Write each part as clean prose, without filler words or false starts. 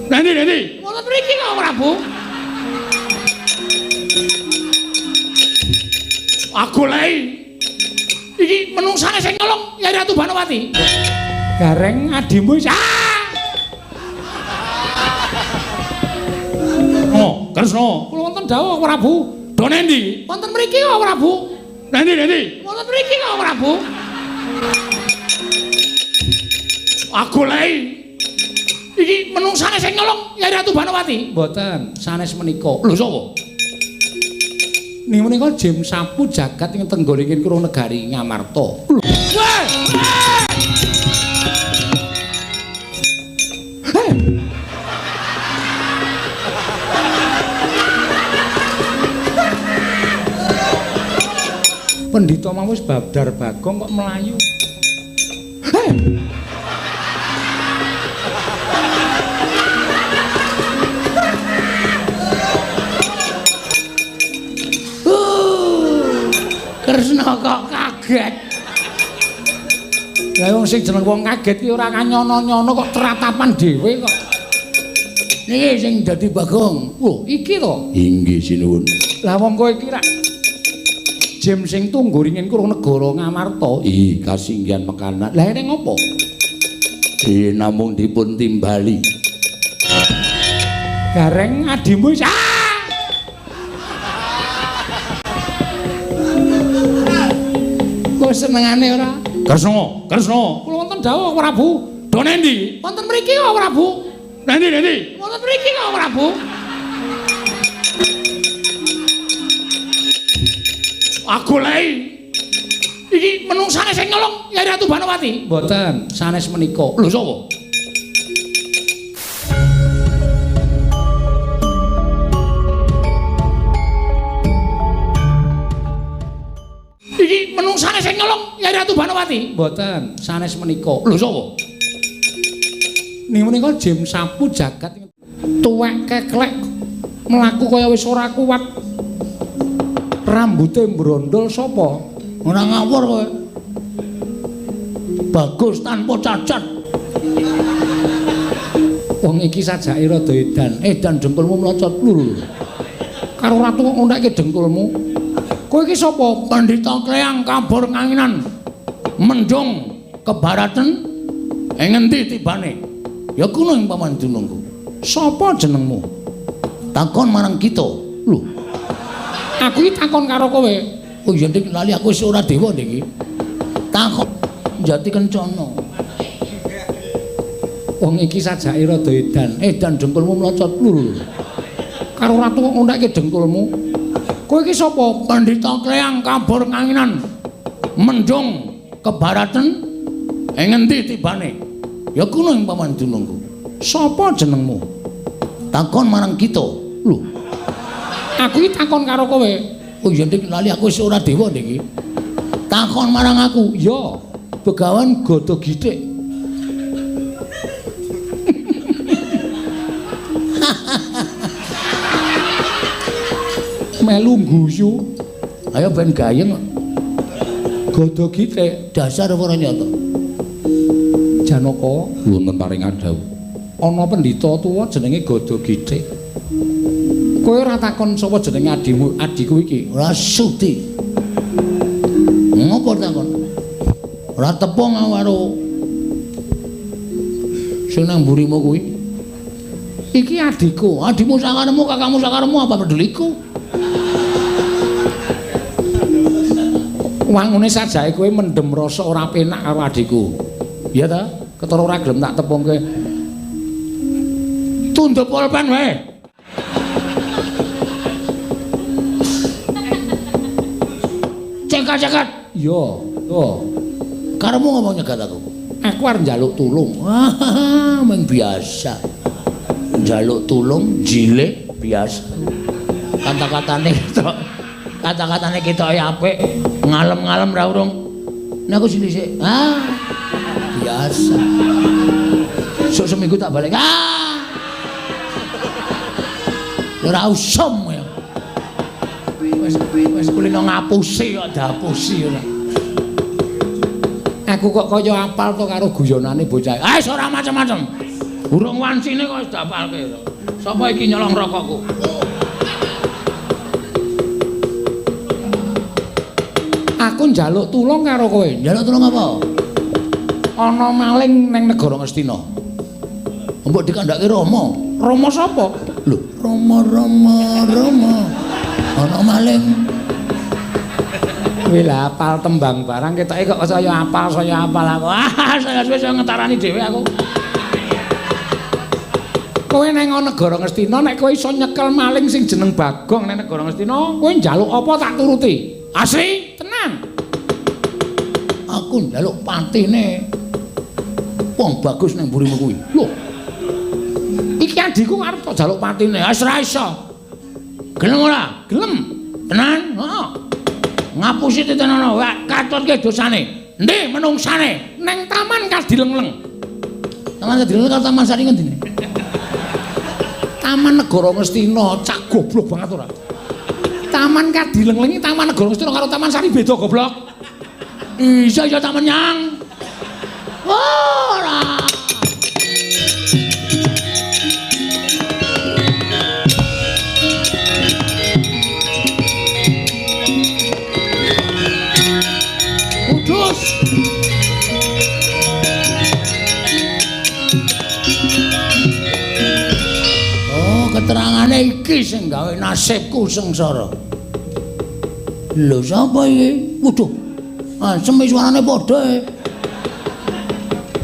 Nanti, nanti. Wonten mriki kok, Prabu. Aku lei. Iki menungsane sing nyolong Yai Ratu Banowati. Gareng adimu wis. Ah! Oh, Kresna. Kula wonten dawuh, Prabu. Do nendi? Wonten mriki kok, Prabu. Nanti, nanti. Wonten mriki kok, Prabu. Aku lei. Iki menungsane sing nyolong Yai Ratu Banowati. Mboten, sanes menika. Lho sapa? Ning menika Jim Sapu jagat ing tenggolingin kurung negari Ngamarta. Wah! Pendhita mau wis babdar Bagong kok melayu. Heh. Kresna kok kaget. Lah wong sing jeneng wong kaget ki ora kanyono-nyono kok tratapan dhewe kok. Niki sing dadi Bagong. Lho, iki to? Inggih sinuwun. Lah wong kowe iki rak Jim sing tunggu ringin kurung negara Ngamarta. Ih, kasinggihan mekanan. Lah ene ngopo? Ih, namung dipun timbali. Gareng adimu wis. Ah! Kok senengane ora? Kresna, Kresna. Kula wonten dawuh, Prabu. Do nendi? Wonten mriki kok, Prabu. Nendi, nendi? Wonten mriki kok, Prabu. Aku lei. Iki menungsane sing nyolong Yai Ratu Banowati. Mboten, sanes menika. Lho sapa? Iki menungsane sing nyolong Yai Ratu Banowati. Mboten, sanes menika. Lho sapa? Ning menika Jim Sapu jagat tuwek keklek mlaku kaya wis ora kuat. Rambute mbrondol sapa? Ora ngawur kowe. Bagus tanpa cacat. Wong iki sajake rada edan. Edan dengkulmu mlocot lho. Karo ratu kok ngontekke dengkulmu. Kowe iki sapa? Pendhita Kleyang kabur kanginan. Mendung kebaraten ing ngendi tibane? Ya kuno ing paman dunungku. Sapa jenengmu? Takon marang kita. Lho. Aku iki takon karo kowe. Oh iya ndik lali aku wis ora dewa niki. Takon Jati Kencana. Wong iki sajake rada edan. Edan dengkulmu mlocot lho. Karo ratu kok ngontekke dengkulmu. Kowe iki sapa? Pendhita Kleyang kabur kanginan. Mendung kebaraten ing ngendi tibane? Ya kuno ing paman dunungku. Sapa jenengmu? Takon marang kita. Lho. Aku iki takon karo kowe. Oh iya ndik lali aku wis ora dewa niki. Takon marang aku. Ya, Begawan Gada Githik. Melu guyu. Ayo ben gayeng. Gada Githik dasar ora nyata. Janaka wonten paring adhawuh. Ana pendhita tuwa jenenge Gada Githik. Kowe ora takon sapa jenenge adimu, adiku iki? Ora sudi. Ngopo takon? Ora tepung karo sing nang mburimu kuwi. Iki adiku, adimu sakaremu, kakangmu sakaremu apa peduliku? Wangune sajake kowe mendem rasa ora penak karo adiku. Iya ta? Ketara ora gelem tak tepungke. Tunduk pulpen wae. Cekat-cekat. Iya, yo. Karemu ngomong nyegat aku. Aku arep njaluk tulung. Wah, meng biasa. Njaluk tulung jilek biasa. Kata-katane ketok. Kata-katane ketoke apik, ngalem-ngalem ra urung. Nek aku sini sik. Ah. Biasa. Sok seminggu tak balik. Ah. Ora usum ya. Wis kulino ngapusi kok diapusi ora. Aku kok kaya apal to karo guyonane bocah. Ah, wis ora macem-macem. Urung wancine kok wis dapalke. Sapa iki nyolong rokokku? Aku njaluk tulung karo kowe. Njaluk tulung apa? Ana maling ning negara Ngastina. Mbok dikandhake Rama. Rama sapa? Lho, Rama Rama Rama. Ana maling. Kuwi lha apal tembang barang ketoke kok saya apal aku. Ah, saya wis ngetarani dhewe aku. Kowe nang negara Ngastina nek kowe iso nyekel maling sing jeneng Bagong nang negara Ngastina, kowe njaluk apa tak turuti. Asli, tenang. Aku njaluk patine wong bagus nang mburimu kuwi. Lho. Iki adhiku arep tak jaluk patine. Wis ora iso. Gelem ora? Gelem. Tenan? Heeh. Ngapusi titenono, katutke dosane. Endi menungsane? Neng Taman Kadilengleng. Taman Kadilengleng karo Taman Sari ngendi? Taman Negara Ngastina, cak goblok banget ora. Taman Kadilengleng iki Taman Negara Ngastina karo Taman Sari beda goblok. Iya iya taman nyang. Ora. Kudus. Oh, keterangane iki sing gawe nasibku sengsara. Lho sapa iki? Waduh. Asem suarane padha e.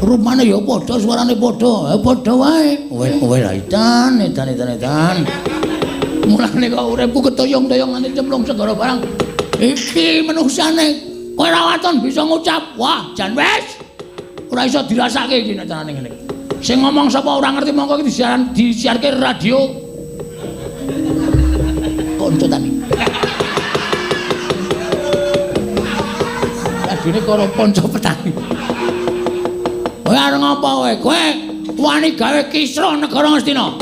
Rupane ya padha, suarane padha. Padha wae. Kowe lah edan, edan, edan, edan. Mulane kok uripku ketoyong-toyong nganti cemplung segara barang. Iki menungsane. Kowe ora waton bisa ngucap, wah jan wis. Ora iso dirasake iki nek carane ngene. Sing ngomong sapa ora ngerti mongko iki disiaran disiarke radio. Kanca tani. Radione karo kanca petani. Kowe arep ngapa kowe? Kowe wani gawe kisruh negara Ngastina.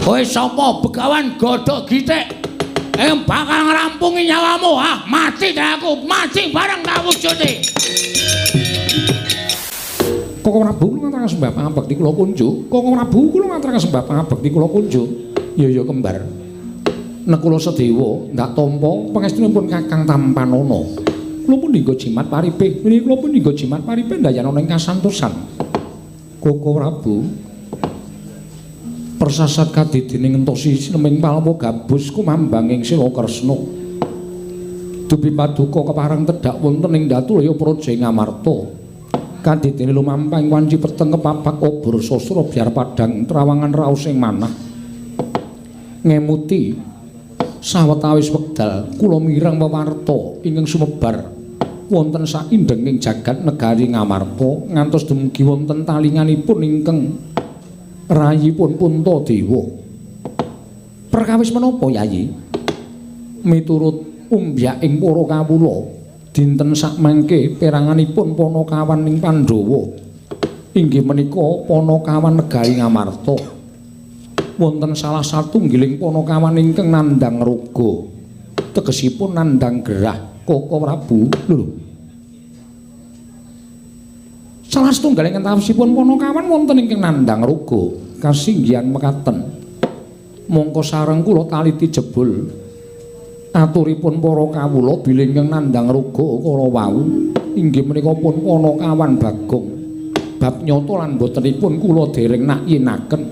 Kowe sapa begawan godhog gitik? Yang bakal ngerampungi nyawamu, ah mati dah aku, mati bareng tak wujudi. Koko Prabu kula ngaturaken sembah pangabekti kula kunjuk. Koko Prabu kula ngaturaken sembah pangabekti kula kunjuk. Ya ya kembar. Nekula Sedewa ndak tampa pangestunipun Kakang Tampanana. Kula pun dinggo jimat paripih. Niki kula pun dinggo jimat paripih ndayana ing kasantosan. Koko Prabu persasat kadidene ngentosi sineming palwa gabus kumambang ing Sila Kresna. Dupi paduka kepareng tedhak wonten ing Datulaya Praja Ngamarta. Kadidene lumampah ing wanci peteng kepapak obor sastra biar padhang trawangan raos ing manah. Ngemuti sawetawis wekdal kula mireng wewarta ingkang sumebar wonten saindenging jagat negari Ngamarta ngantos dumugi wonten talinganipun ingkang rayipun Puntadewa. Perkawis menapa Yayi? Miturut umbyaking para kawula dinten sakmangke peranganipun Panakawan ing Pandhawa inggih menika Panakawan negari Ngamarta. Wonten salah satunggiling Panakawan ingkang nandhang raga. Tegesipun nandhang gerah Koko Prabu. Lho. Salah setunggaling kentawisipun Panakawan wonten ingkang nandhang raga kasinggihan mekaten. Mongko sareng kula taliti jebul aturipun para kawula bilih ingkang nandhang raga kala wau inggih menika pun Panakawan Bagong. Bab nyata lan botenipun kula dereng nakyinaken.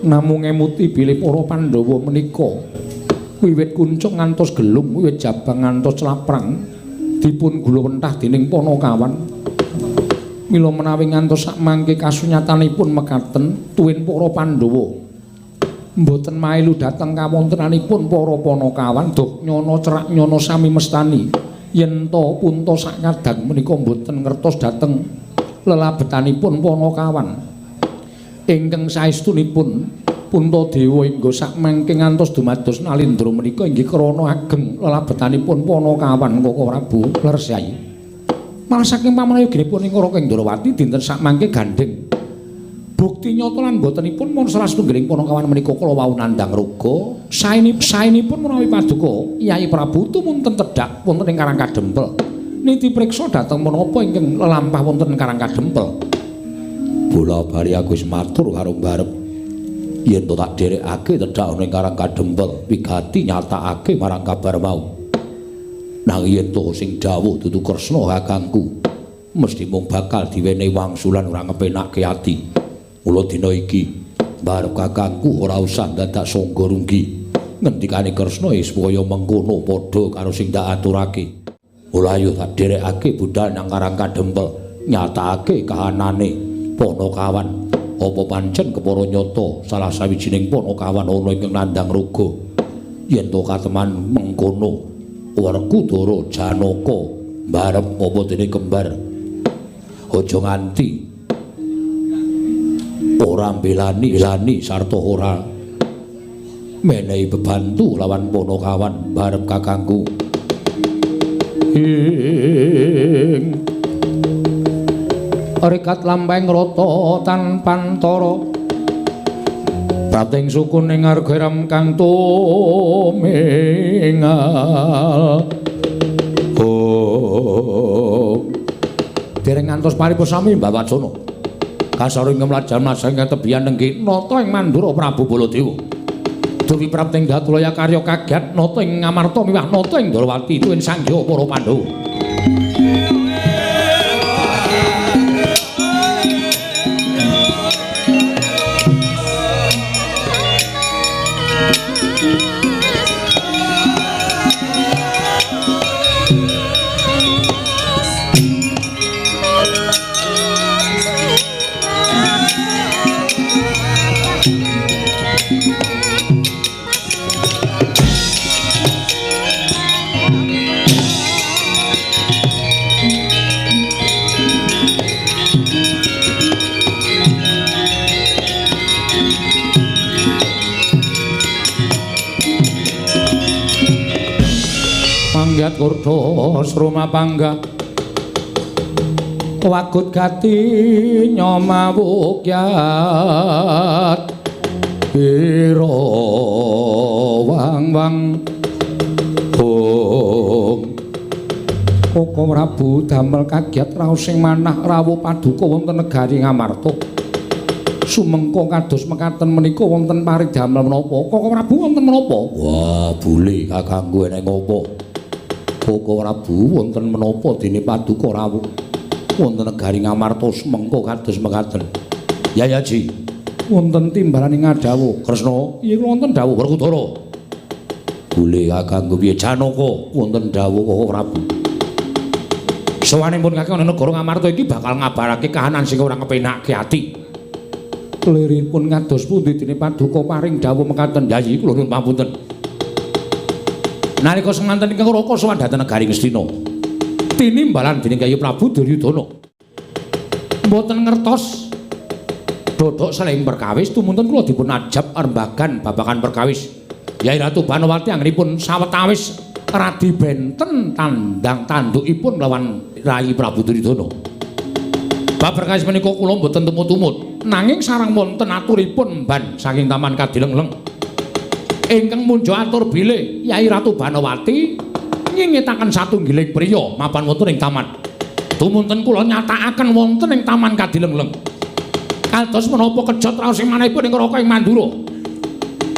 Namung ngemuti bilih para Pandhawa menika wiwit kuncung ngantos gelung, wiwit jabang ngantos claprang dipun gulawentah dening Panakawan. Mila menawi ngantos sakmangke kasunyatanipun mekaten tuwin para Pandhawa mboten mailu dhateng kawontenanipun para Panakawan duh nyana cerak nyana sami mestani yen ta punta sakadang menika mboten ngertos dhateng lelabetanipun Panakawan ingkang saestunipun Puntadewa hingga sakmangke ngantos dumados Nalindra menika inggih krana ageng lelabetanipun Panakawan Koko Prabu. Leres Yai. Malah saking pamanayoginipun ing Raka Indrawati dinten sakmangke gandheng. Bukti nyata lan botenipun mun salah satunggiling Panakawan menika kala wau nandhang raga, saenipun menawi paduka Yai Prabu tumunten tedhak wonten ing Karang Kadempel. Niti priksa dhateng menapa ingkang lelampah wonten Karang Kadempel. Bola bali aku wis matur karo mbarep yen to tak dherekake tedhak ana ing Karang Kadempel wigati nyatakake marang kabar mau. Nanging yen to sing dawuh dudu Kresna kakangku mesti mung bakal diwenehi wangsulan ora ngepenakke ati. Mula dina iki mbarep kakangku ora usah dadak sangga runggi. Ngendikane Kresna wis kaya mengkono padha karo sing tak aturake. Mula ayo tak dherekake budal nang Karang Kadempel nyatakake kahanane Panakawan. Apa pancen kepara nyata salah sawijining Panakawan ana ingkang nandhang roga? Yen to kateman mengkono, Werkudara Janaka mbarep apa dene kembar. Aja nganti ora mbelani-lani sarta ora menehi bebantu lawan Panakawan mbarep kakangku. Ing rekat lampahing rata tanpantara prating sukuning arga kang tumingal. Oh, dereng ngantos paripusami Mbah Wacana. Kasaro ing mlajar-mlajar ing tebihan nenggi nata ing Mandura Prabu Baladewa. Dewi prapting Datulaya karya kagiat nata ing Ngamarta miwah nata ing Ndrawati tuwin sangya para Pandhawa. Manggat kurdos rumah pangga wagut gati nyomawukyat ira wang wang ong. Koko Prabu damel kagiat raos sing manah rawuh paduka wonten negari Ngamarta. Sumengko kados mekaten menika wonten paridamel menapa? Koko Prabu wonten menapa? Wah, bule kakangku eneng apa? Koko Prabu wonten menapa dene paduka rawuh wonten negari Ngamarta sumengko kados mekaten. Yayaji, wonten timbalane ngadhawuh Kresna. Iya wonten dawuh Werkudara. Bule kakangku piye Janaka wonten dawuh Koko Prabu. Sowanipun kakang ana negara Ngamarta iki bakal ngabarake kahanan sing ora ngepenakke ati. Liripun kados pundi dene paduka paring dawuh mekaten? Yayi kula nyuwun pamunten. Nalika semanten ingkang Raka sowan dhateng negari Ngastina. Tinimbalan dening Kyai Prabu Duryudana. Mboten ngertos dodok seling perkawis tumunten kula dipun ajab rembagan babagan perkawis. Yai Ratu Banowati anggenipun sawetawis radi benten tandang tandukipun lawan Rai Prabu Duryudana. Bab perkawis menika kula mboten tumut-tumut, nanging sareng wonten aturipun mban saking Taman Kadilengleng. Ingkang munjo atur bilih Yai Ratu Banowati nyingitaken satunggiling priya mapan wonten ing taman. Tumunten kula nyatakaken wonten ing Taman Kadilengleng. Kados menapa kejot raos sing manahipun ing Raka ing Mandura.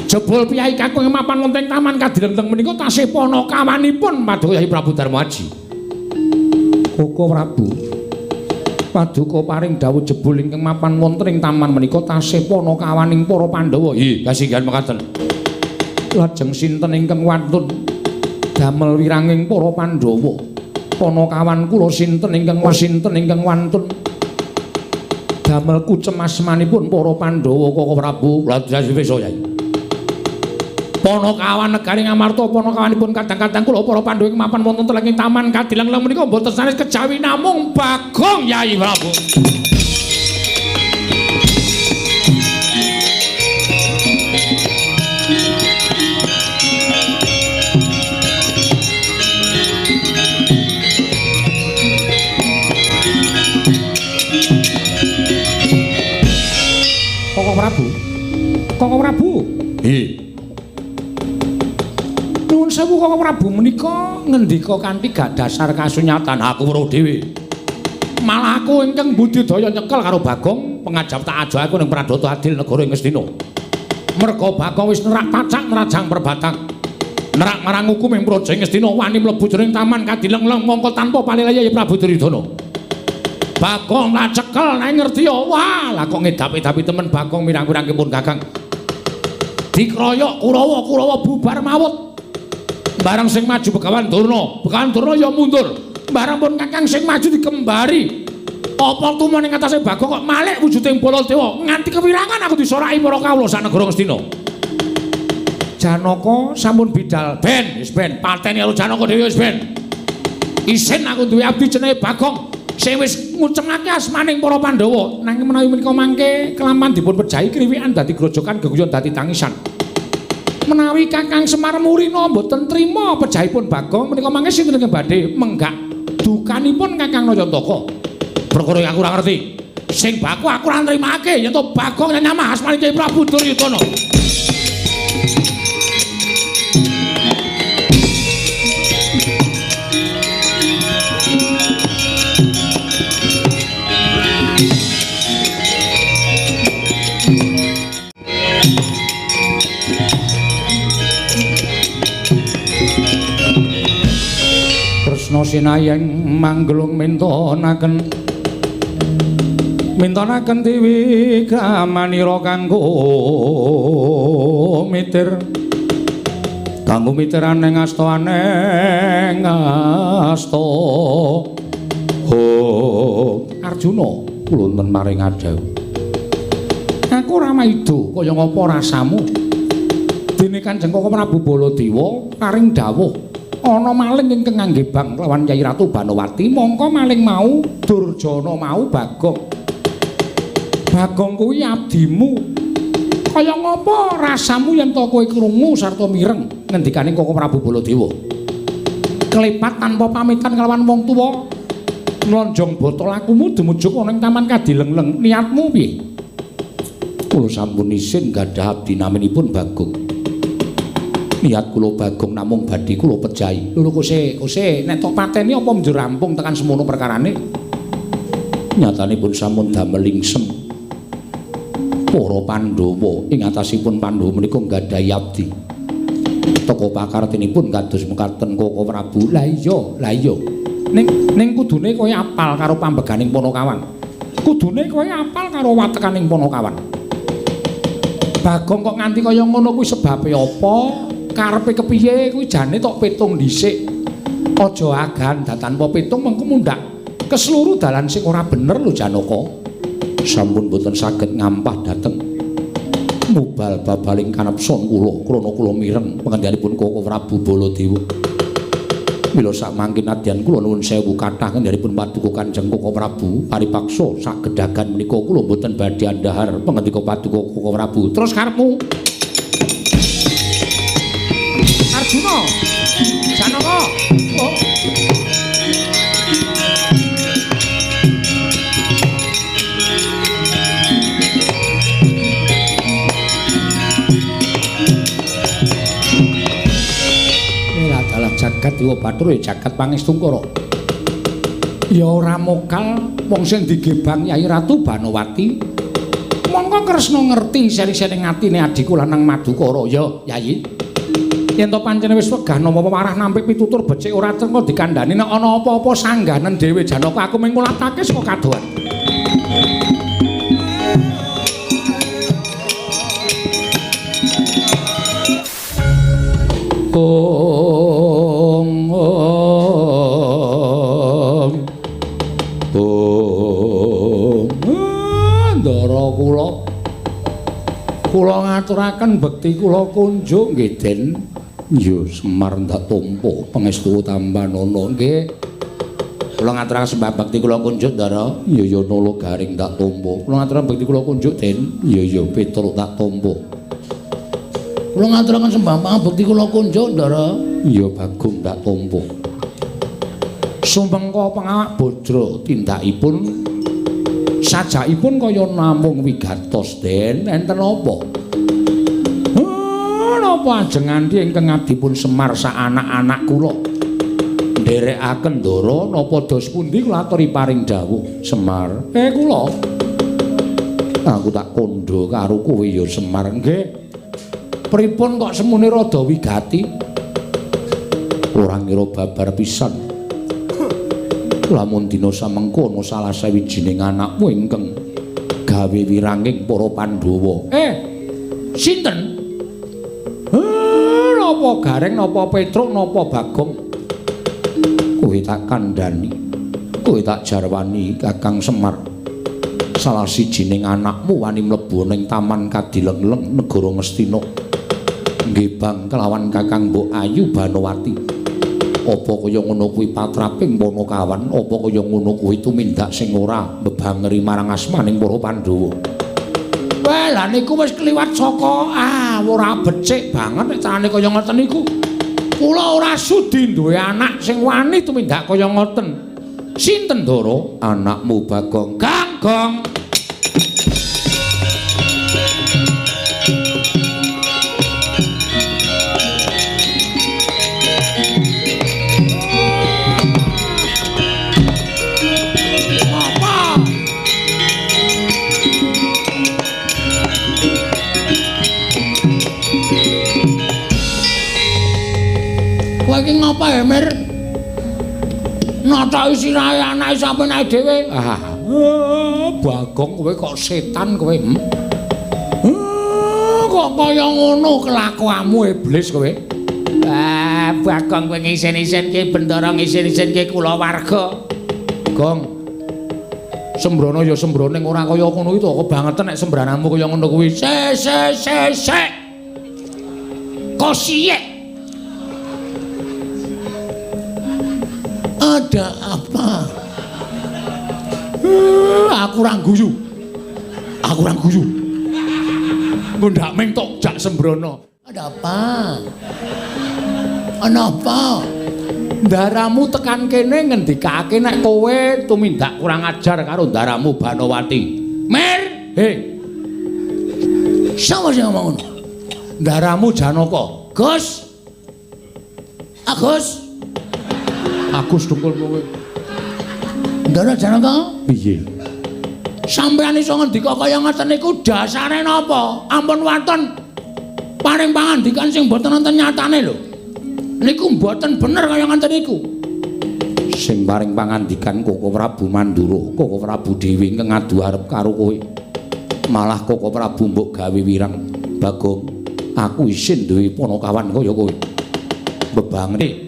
Jebul piyai kakung mapan wonten ing Taman Kadilengleng menika tasih panakawanipun Paduka Yai Prabu Darmaji. Koko Prabu paduka paring dawuh jebul ingkang mapan wonten ing taman menika tasih panakawaning para Pandhawa. Nggih, kasinggihan mekaten. Lajeng sinten ingkang wantun damel wiranging para Pandhawa? Panakawan kula sinten ingkang wantun damel kucemasmanipun para Pandhawa Koko Prabu? Lha wis Yai. Panakawan negari Ngamarta panakawanipun kadang-kadang kula para Pandhawa ing mapan wonten ing Taman Kadilengleng menika mboten sanes kejawi namung Bagong Yai Prabu. Koko Prabu. Koko Prabu. Nggih. Nuwun sewu Koko Prabu menika ngendika kanthi gadasar kasunyatan aku weruh dhewe. Malah aku ingkang budidaya nyekel karo Bagong Pengajap tak ajo aku ning Pradata Adil negara ing Ngastina. Merga Bagong wis nerak pacak nerajang perbatang. Nerak marang hukum ing Praja Ngastina wani mlebu jroning taman kadileng-leng mongko tanpa palilaya ya Prabu Duryudana. Bagong tak cekel nek ngerti ya. Wah, lah kok ngedap-edapi temen Bagong mirang-mirangke pun Kakang. Dikroyok Kurawa, Kurawa bubar mawut. Bareng sing maju Begawan Durna, Begawan Durna ya mundur. Bareng pun Kakang sing maju dikembari. Apa tumon ing atase Bagong kok malik wujuding Baladewa nganti kewirangan aku disoraki para kawula sak negara Ngastina. Janaka sampun bidal ben wis ben pateni karo Janaka dhewe wis ben. Isin aku duwe abdi jenenge Bagong sing wis ngucengake asmaning para Pandhawa nanging menawi menika mangke kelampan dipun pejahi kriwikan dadi grojokan geguyon dadi tangisan. Menawi Kakang Semar Murina mboten trima pejahipun Bagong menika mangke sinten ingkang badhe menggak dukanipun Kakang Nayantaka. Perkara aku ora ngerti. Sing baku aku ora nrimake yen to Bagong nyamah asmane Kyai Prabu Duryudana. Kresna sinayeng manggelung mintonaken mintonaken dewi kramanira kanggo mitir kanggo mitir aneng asta aneng asta. Oh Arjuna kula wonten maring adhawuh aku ora maido kaya ngapa rasamu dene Kanjeng Koko Prabu Baladewa paring dawuh ana maling ingkang ngangge bang lawan Kyai Ratu Banowati mongko maling mau Durjana mau Bagong. Bagong kuwi abdimu. Kaya ngapa rasamu yen to kowe krungu sarta mireng ngendikane Koko Prabu Baladewa. Klepat tanpa pamitan kelawan wong tuwa nlonjong botol lakumu dumuju ana ing taman kadileng-leng. Niatmu piye? Kula sampun isin gadah abdi naminipun Bagong. Niat kula Bagong namung badhe kula pejahi. Lho kose, kose nek tok pateni apa njur rampung tekan semono perkarane? Nyatanipun sampun damel lingsem. Para Pandhawa ing atasipun Pandhawa menika nggadahi abdi. Toko pakartinipun kados mekaten Koko Prabu. Lah iya, lah iya. Ning kudune kowe apal karo pambeganing Panakawan. Kudune kowe apal karo watekaning Panakawan. Bagong kok nganti kaya ngono kuwi sebabe apa? Karepe kepiye kuwi jane tok pitung dhisik. Aja agan tanpa pitung mengko mundhak ke seluruh dalan sing ora bener lho Janaka. Sampun boten saged ngampah dhateng mubal babaling kanepson kula krana kula mireng pangendhanipun Koko Prabu Baladewa. Mila sakmangke nadyan kula nuwun sewu kathah ngendhanipun paduka Kanjeng Koko Prabu paripaksa sagedagan menika kula boten badhe andhahar pangendika paduka Koko Prabu. Terus karepmu Arjuna Janaka. Oh. Jagat Dewa Bathara ya jagat Pangestungkara. Ya ora mokal wong sing digebang Yai Ratu Banowati. Mongko Kresna ngerti seri-seri atine adhiku lanang Madukara. Ya, Yai. Yen to pancen wis wegah nampa pewarah nampik pitutur becik ora cengko dikandhani nek ana apa-apa sangganen dhewe Janaka aku mung ngulatake saka kadohan. Om om om ndara kula kula ngaturaken bekti kula kunjuk nggih Den. Ya Semar ndak tampa pangestu tampanana nggih. Kula ngaturaken sembah bekti kula kunjuk ndara. Ya ya nala garing ndak tampa. Kula ngaturaken bekti kula kunjuk Den. Ya ya Petruk tak tampa. Kula ngaturaken sembah pangabekti kula kunjuk ndara. Ya Bagong ndak tampa. Sumengko pangawak bajra tindakipun sajakipun kaya namung wigatos Den. Enten apa? Napa ajeng nganti ingkang abdipun Semar sak anak-anak kula nderekaken ndara napa dos pundi kula aturi paring dawuh Semar. Kula Aku tak kandha karo kowe ya Semar. Nggih. Pripun kok semune rada wigati? Ora ngira babar pisan. Lamun dina samengko ana salah sawijining anakmu ingkang gawe wiranging para Pandhawa. Sinten? Napa Gareng, napa Petruk, napa Bagong? Kowe tak kandhani. Kowe tak jarwani Kakang Semar. Salah sijining anakmu wani mlebu ning Taman Kadilengleng negara Ngastina. Nggih bang kelawan Kakang Mbok Ayu Banowati. Apa kaya ngono kuwi patraping Panakawan? Apa kaya ngono kuwi tumindak sing ora mbebangeri marang asmaning para Pandhawa? Wah, lha niku wis kliwat saka ora becik banget nek carane kaya ngoten niku. Kula ora sudi duwe anak sing wani tumindak kaya ngoten. Sinten, Ndara? Anakmu Bagong. Ganggong. Kowe iki ngapa ya, Mir? Nataki sirahe anake sampeyan ae dhewe. Bagong kowe kok setan kowe. Kok kaya ngono kelakuanmu iblis kowe. Bagong kowe ngisen-isenke Bendara, ngisen-isenke kulawarga. Gong. Sembrono ya sembrono ning ora kaya ngono iki to, kebangetan nek sembranamu kaya ngono kuwi. Se se se se. Kosiyek. Ada apa? Aku ora guyu. Aku ora guyu. Ngundhak ming tok jak sembrono. Ada apa? Ana apa? Ndaramu tekan kene ngendikake nek kowe tumindak kurang ajar karo ndaramu Banowati. Mir, he. Sapa sing ngomong ngono? Ndaramu Janaka. Gus. Agus. Agus dukul kowe. Ndara Janaka? Piye? Sampeyan iso ngendika kaya ngoten niku dasare napa? Ampun wonten paring pangandikan sing mboten wonten nyatane lho. Niku mboten bener kaya ngoten niku. Sing paring pangandikan Koko Prabu Mandura, Koko Prabu Dewi ingkang ngadu arep karo kowe. Malah Koko Prabu mbok gawe wirang. Bagong, aku isin duwe panakawan kaya kowe. Bebangene.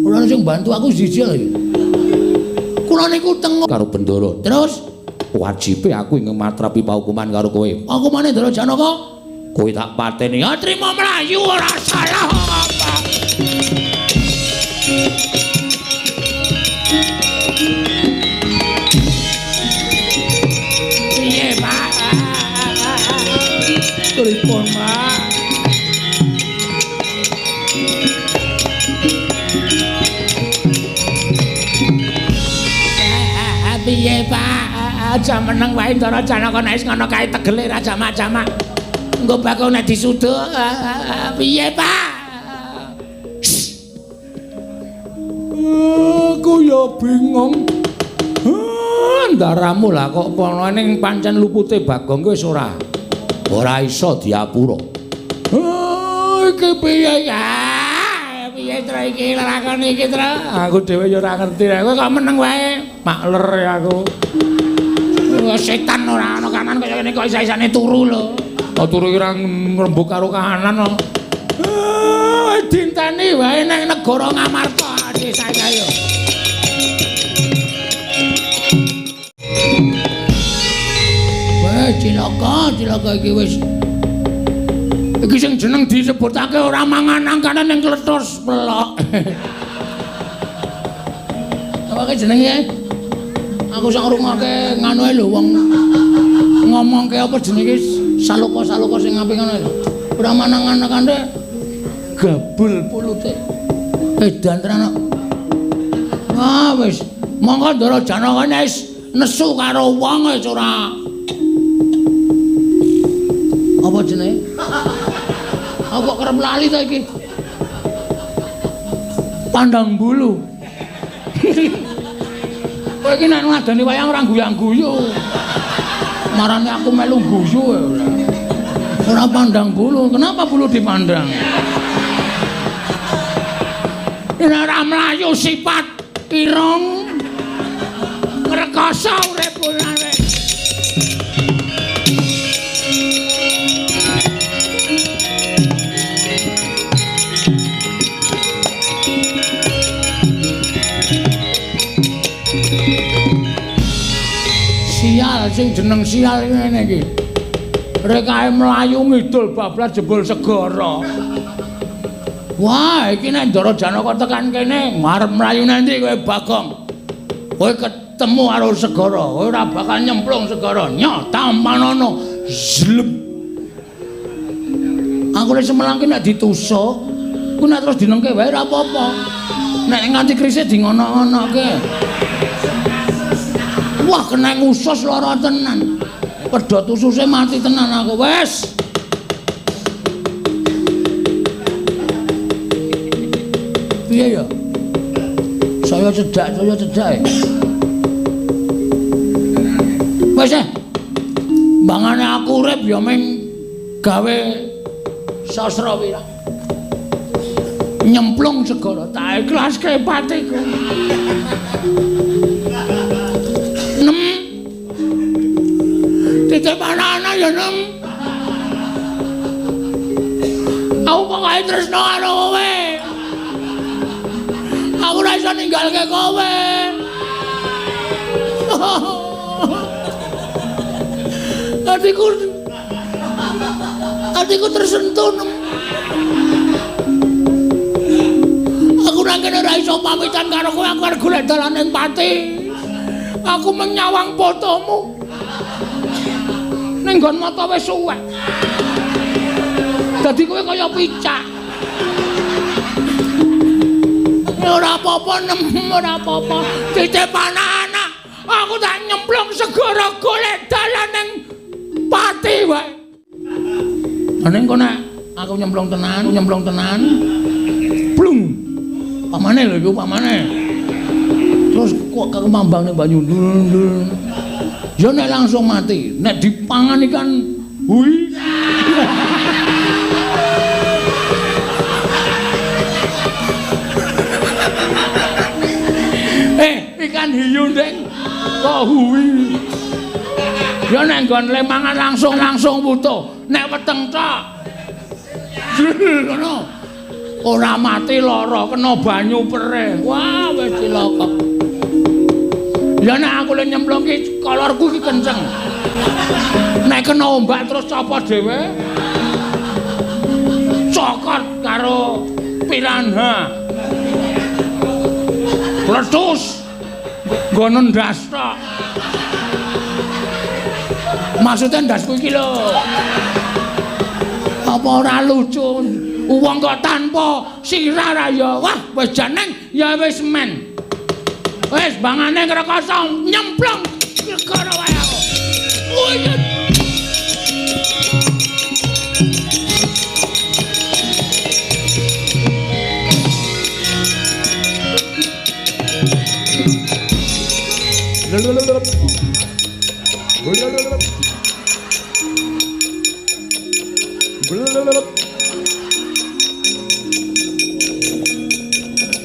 Ora sing bantu aku siji lho. Kula niku tengok karo Bendara. Terus wajibe aku ing matrapi paukuman karo kowe. Hukumane Ndara Janaka? Kowe tak pateni. Ya trimo mlayu ora salah apa. Piye, Pak? Pripun, Pak? Piye, Pak? Aja meneng wae Ndara Janaka nek wis ngono kae tegele ra jamak-jamak. Engko bakal nek disuduk. Piye, Pak? Aku ya bingung. Ndaramu lah kok kono ning pancen lupute Bagong wis ora. Ora iso diapura. Iki piye ya? Piye tro iki lakon iki tro? Aku dhewe ya ora ngerti. Kowe kok meneng wae. Makler ya aku. Setan ora ana kanan kaya ngene kok isa-isane turu lho. Oh turu iki ora ngrembug karo kahanan kok. Dinteni wae nang negara Ngamarta desa kaya. Wah, cilaka, cilaka iki wis. Iki sing jeneng disebutake ora mangan angkane ning kletus pelok. Apa ki jenenge? Aku sak ngrungokke nganu ae lho wong ngomongke apa jenenge saloka-saloka sing apik ngono lho. Ora manangan-kande gabul pulute. Edan tenan kok. Ah wis, monggo Ndara Janaka wis nesu karo wong wis ora. Apa jenenge? Aku kok kerep lali to iki. Pandang bulu. Kowe iki nek ngladeni wayang ora guyang-guyu. Marane aku melu guyu ora. Ora pandang bulu. Kenapa bulu dipandang? Ora mlayu sifat irung. Ngrekoso urip ora. Sial sing jeneng sial ngene iki. Rekae mlayu ngidul bablas jebul segara. Wah, iki nek Ndara Janaka tekan kene ngarep mlayu nanti kowe Bagong. Kowe ketemu karo segara, kowe ora bakal nyemplung segara. Nyoh tampanono. Zlem. Aku lek semelang ki nek ditusuk, ku nek terus dinengke wae ora apa-apa. Nek nganti krise di ngono-ngonoke. Wah, kena usus lara tenan. Pedhot ususe mati tenan aku. Wes. Piye ya? Saya cedak e. Wes e. Mbangane aku urip ya ming gawe sastra wirang. Nyemplung segara tak ikhlaske patiku. Titip anak-anak ya Nem. Aku pokoke tresno karo kowe. Aku ora iso ninggalke kowe. Atiku tersentuh Nem. Aku nang kene ora iso pamitan karo kowe, aku arep golek dalan ning pati. Aku menyawang fotomu. Ning nggon mata wis suwek. Dadi kowe kaya picak. Ora apa-apa Nem, ora apa-apa. Titip anak-anak, aku tak nyemplung segara golek dalan ning pati wae. Ning kono aku nyemplung tenan, Blung. Pamane lho iku pamane. Terus kok kemambang ning banyu ndul. Ya nek langsung mati, nek dipangan ikan hui. Ikan hiu ndeng kok hui. Ya nek nggon le mangan langsung wutuh, nek weteng tok. Ngono. Ora mati lara kena banyu perih. Wah, wis cilaka. Ya nek aku le nyemplung ki kolorku ki kenceng. Nek kena ombak terus copot dhewe. Cokot karo piranha. Pletus. Nggono ndas tok. Maksudnya ndasku iki lho. Apa ora lucu? Wong kok tanpa sirah ra ya. Wah, wis jeneng ya wis men. Wis bangane ngrekoso nyemplung segara wae aku. Uyut.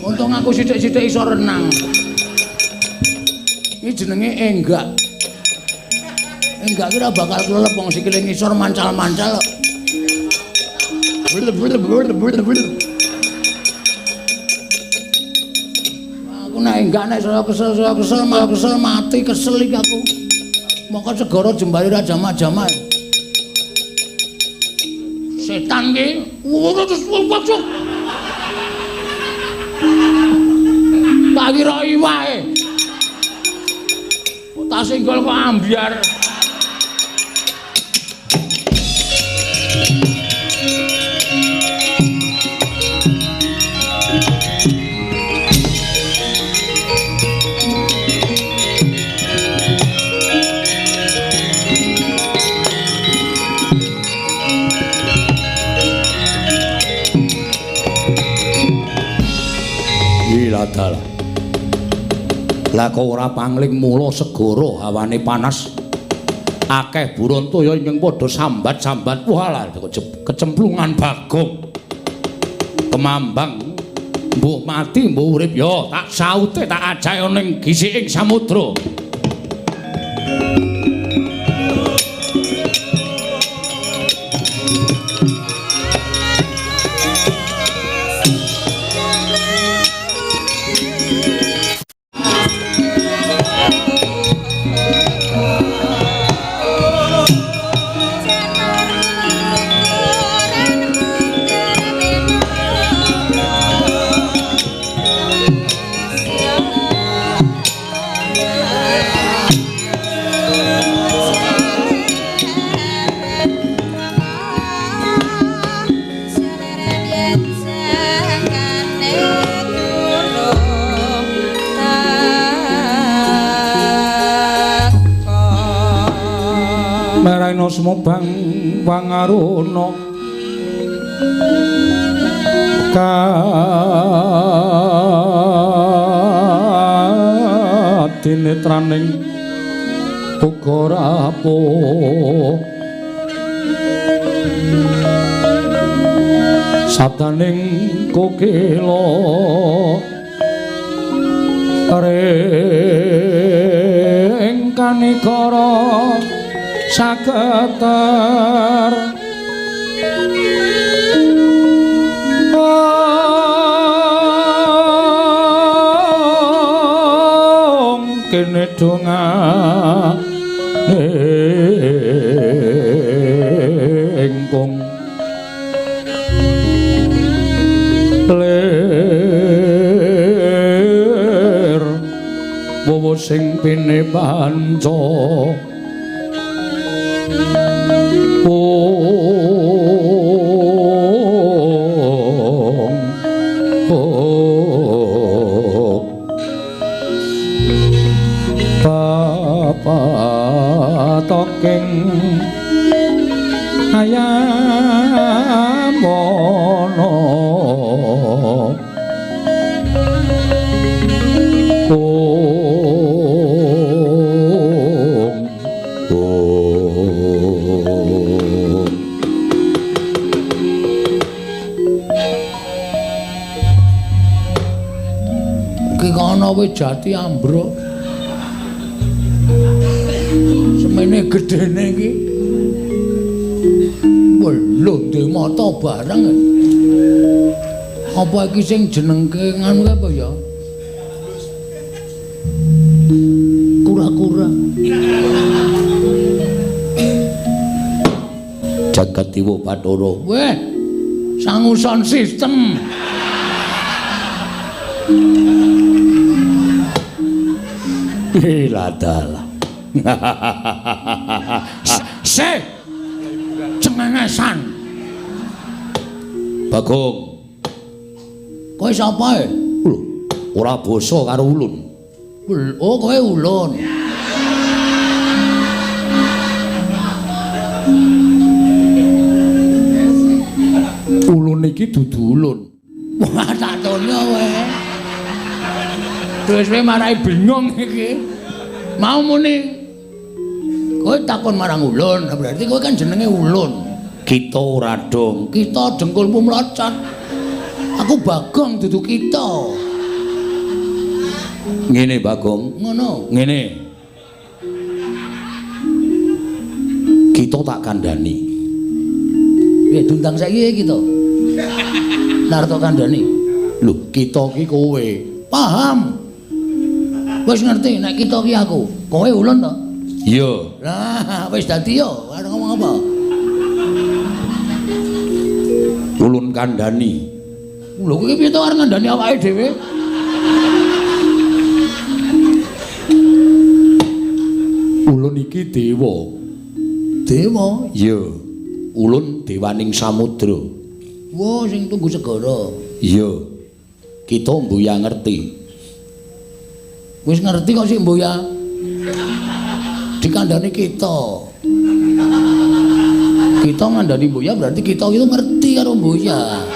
Untung aku sithik-sithik iso renang. Iki jenenge enggak. Enggak kira bakal kelelep wong sikile ngisor mancal-mancal. Aku nek enggak nek saya kesel kesel mati kesel iki aku. Mongko segara jembare ra jamak-jamak. Setan ki. Tak kira iwake. Kok tak singgol kok ambyar. Dalah. Lah kok ora pangling mula segara hawane panas. Akeh Burontaya ingkang padha sambat-sambat. Walah kecemplungan Bagong. Kemambang mbuh mati mbuh urip ya tak saute tak ajake ning gisiking samudra. Meraina sumobang wangaruna kadinetraning uga rapuh sabdaning kokila ring kanikara saketer ong kene dongane ingkung lir wowo sing pinepanca Patoking ayamono om om. Ki kono wis jati ambruk. Semene gedene iki. Lho ndek mata bareng. Apa iki sing jenengke nganu apa ya? Kura-kura. Jagat Dewa Bathara. Weh, sangu sound system. Ladalah. Se cengengesan. Bagong. Kowe sapa e? Lho, ora basa karo ulun. Oh, kowe ulun. Ulun iki dudu ulun. Wah, tak tono kowe. Terus kowe marai bingung iki. Mau muni kowe takon marang ulun, berarti kowe kan jenenge ulun. Kita ora dong. Kita dengkulmu mlocot. Aku Bagong dudu kita. Ngene Bagong, ngono. Ngene. Kita tak kandhani. Piye diundang saiki kita? Narto kandhani. Lho, kita ki kowe. Paham. Wis ngerti nek kita ki aku. Kowe ulun to? Iya. Lah, wis dadi yo, arep ngomong apa? Ulun kandhani. Lho kowe piye to arep ngandhani awake dhewe? Ulun iki dewa. Dewa? Iya. Ulun dewaning samudra. Wah, sing tunggu segara. Iya. Kita mbuya ngerti. Wis ngerti kok sik mbuya. Dikandhani kita. Kita ngandhani mbuya berarti kita itu ngerti karo mbuya.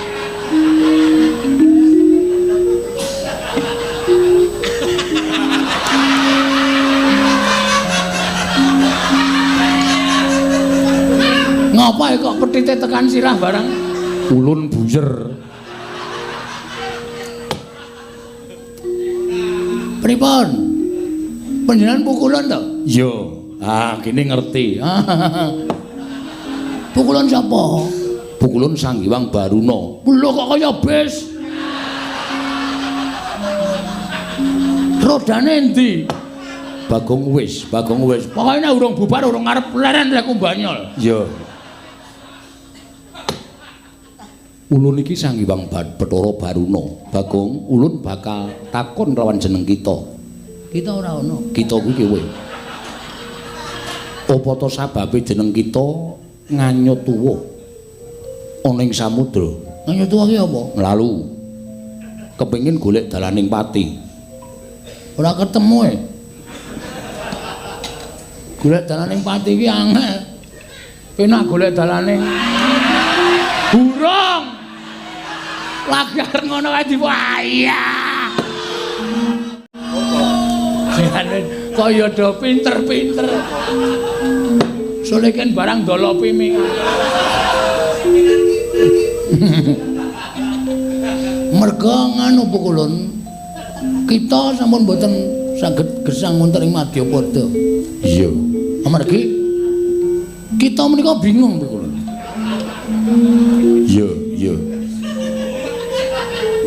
Ngapa kok petite tekan sirah barang? Ulun buyer. Pripun? Panjenengan pukulan to? Iya. Ah, kene ngerti. Pukulan sapa? Pukulun Sang Hyang Baruna. Lho kok kaya bis? Rodane endi? Bagong wis, Bagong wis. Pokoke nek urung bubar urung arep leren lek banyol. Iya. Ulun iki Sang Hyang Bathara Baruna. Bagong, ulun bakal takon lawan jeneng kita. Kita ora ana. Kita kuwi kowe. Apa to sababe jeneng kita nganyut tuwa ana ing samudra? Nganyut tuwa ki apa? Lalu kepengin golek dalaning pati. Ora ketemu e. Golek dalaning pati ki angel. Penak golek dalaning burung. Lagi arep ngono kae diwayah. Jane kaya do pinter-pinter. Soleken barang dolopi mi. Merga nganu pukulun kita sampun mboten saged gesang wonten ing Madyapada. Iya. Amargi kita menika bingung pukulun. Iya, iya.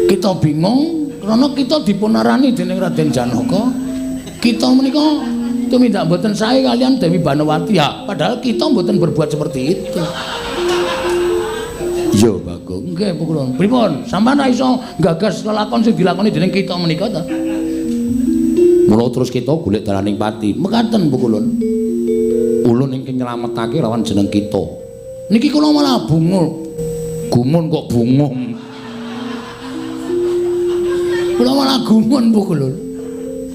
Kita bingung karena kita dipunarani dening Raden Janaka. Kita menika tumindak mboten sae kalian Dewi Banowati ya, padahal kita mboten berbuat seperti itu. Iya, Bagong. Nggih, pukulun. Pripun? Sampeyan ra iso nggagas lelakon sing dilakoni dening kita menika ta? Mula terus kita golek dalaning pati. Mekaten pukulun. Ulun ingkang nyelametake lawan jeneng kita. Niki kula malah bungul. Gumun kok bungung. Kula malah gumun pukulun.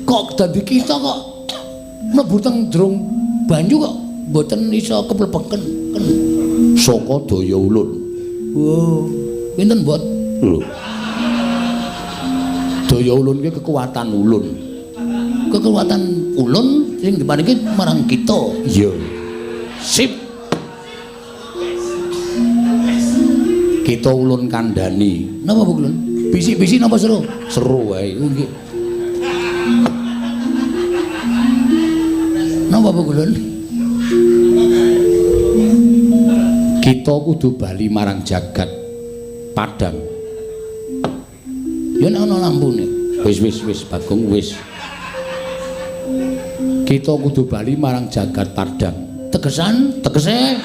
Kok dadi kita kok mlebu teng jero banyu kok mboten iso keplepeken. Saka daya ulun. Oh, pinten, Bot? Lho. Daya ulun ki kekuatan ulun. Kekuatan ulun sing diparingi marang kita. Iya. Sip. Kita ulun kandhani. Napa, Bu Ulun? Bisik-bisik napa seru? Seru wae. Nggih. Napa, Bu Ulun? Kita kudu bali marang jagat Padang. Ya nek ana lampune. Wis wis wis Bagong wis. Kita kudu bali marang jagat Padang. Tegesan, tegese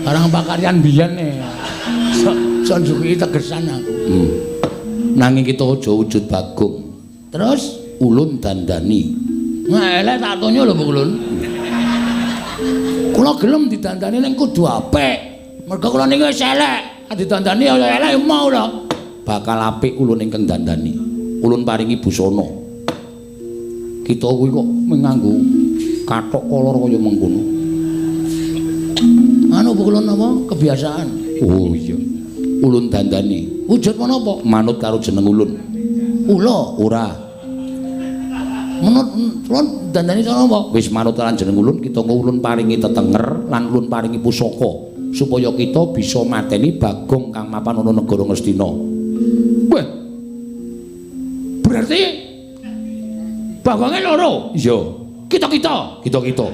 barang pakaryan biyen e. Sok njuki tegesan aku. Nanging kita aja wujud Bagong. Terus ulun dandani. Nah, elek tak tonyo lho, Bu Ulun. Kula gelem didandani ning kudu apik. Mergo kula niki wis elek. Didandani ya elek mau lho. Bakal apik ulun ingkang dandani. Ulun paringi busana. Kita kuwi kok nganggo kathok kolor kaya mengkono. Anu Bu Ulun apa? Kebiasaan. Oh iya. Ulun dandani. Wujud menapa? Manut karo jeneng ulun. Ula? Ora. Menurut ulun dandani cara apa? Wis manut lan jeneng ulun, kita ulun paringi tetenger lan ulun paringi pusaka supaya kita bisa mateni Bagong kang mapan ana negara Ngastina. Wah. Berarti Bagonge loro? Iya. Kita-kita. Kita-kita.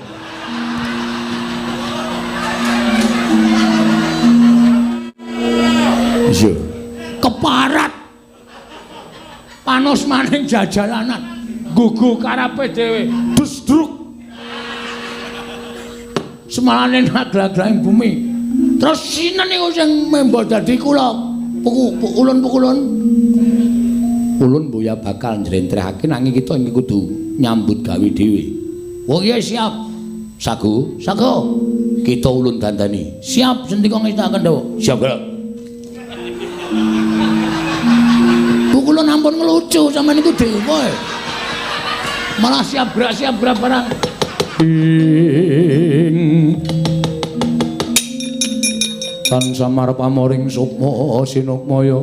Iya. Keparat. Panos maning jajalanan. Gugu karepe dhewe, desdruk. Semalane naglag-glahing bumi. Terus sinten niku sing membo dadi kula? Ulun pukulun. Ulun boya bakal njlentrehake nanging kita iki kudu nyambut gawe dhewe. Oh iya siap. Sagu, sagu. Kita ulun dandani. Siap sendika ngestakaken dawuh. Siap, Pak. Pukulun ampun ngelucu sampean niku dewa. Malah siap gerak barang. Ing tan samar pamoring sukma sinukmaya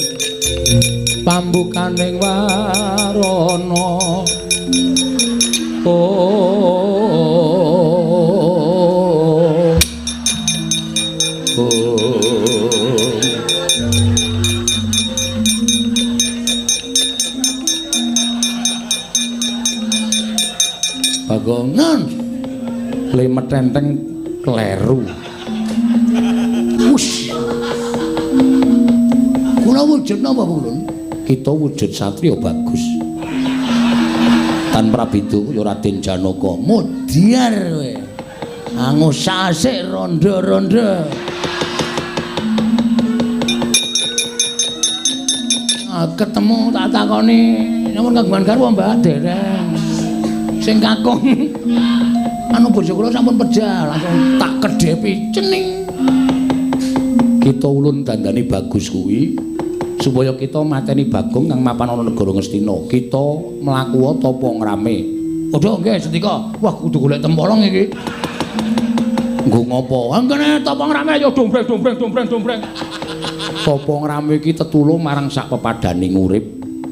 pambukaning warana Oh. Oh. Bagongan le metenteng kleru. Wus. Kula wujud napa, Ulun? Kita wujud satriya bagus. Tan Prabidu ya Raden Janaka. Mudyar kowe. Angus asik rondo-rondo. Ketemu tak takoni, nyuwun kagungan garwa Mbah dereng. Sing kakung anu bojo kula sampun pejah, langsung tak kedhepi cening. Kita ulun dandani bagus kuwi supaya kita mateni Bagong kang mapan ana negara Ngastina. Kita mlaku tapa ngrame. Padha nggih sendika. Wah kudu golek tempolong iki. Nggo ngopo? Angkene tapa ngrame ya dombreng dombreng dombreng dombreng. Tapa ngrame iki tetulung marang sak pepadaning urip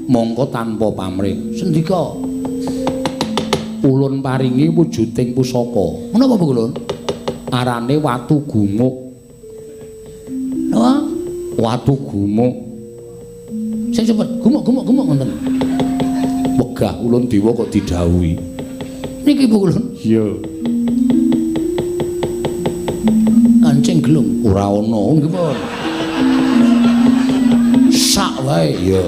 mongko tanpa pamrih. Sendika. Ulun paringi wujuding pusaka. Menapa Bu Ulun? Arane watu gumuk. Napa? Watu gumuk. Sing cepet, gumuk gumuk gumuk ngoten. Wegah ulun dewa kok didhawuhi. Niki Bu Ulun. Iya. Kancing gelung ora ana nggih pun. Sak wae. Iya.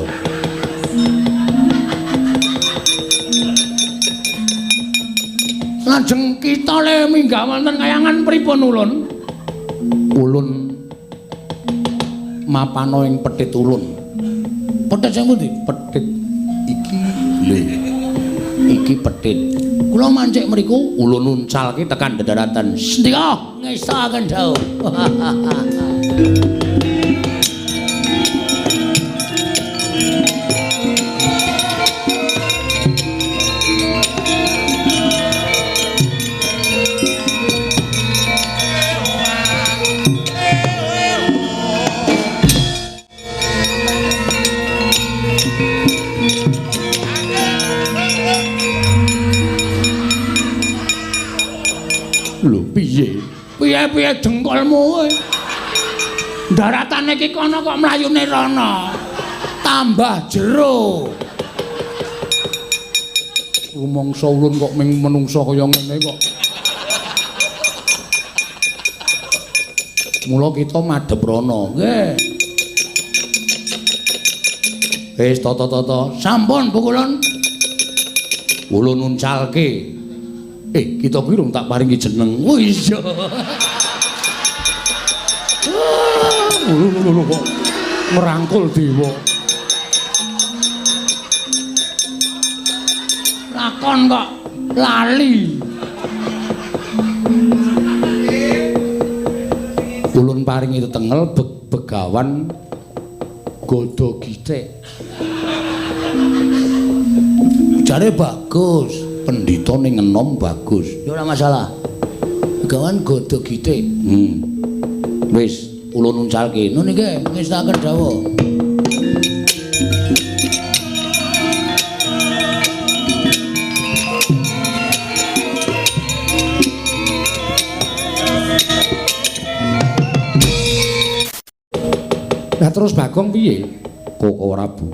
Lajeng kita le minggah wonten kayangan pripun ulun? Ulun mapana ing petit ulun. Petit sing pundi? Petit iki lho. Iki petit. Kula mancik mriku ulun uncalke tekan dedaratan. Sendika ngestakaken dawuh. Lho piye? Piye-piye dengkulmu kowe? Daratane iki kono kok mlayune rono. Tambah jero. Rumangsa ulun kok ming menungsa kaya ngene kok. Mula kita madhep rono. Nggih. Wis tata-tata. Sampun Bu Kulun. Ulun uncalke. Kita kuwi rung tak paringi jeneng. Oh iya. Lho kok ngrangkul dewa. Lakon kok lali. Ulun paringi tetengel begawan Gada Githik. Jare bagus. Pendhita ning enom bagus. Ya ora masalah. Begawan Gada Githik. Wis, ulun uncalke. Nun iki ngestakaken dawuh. Lah terus Bagong piye? Koko Prabu.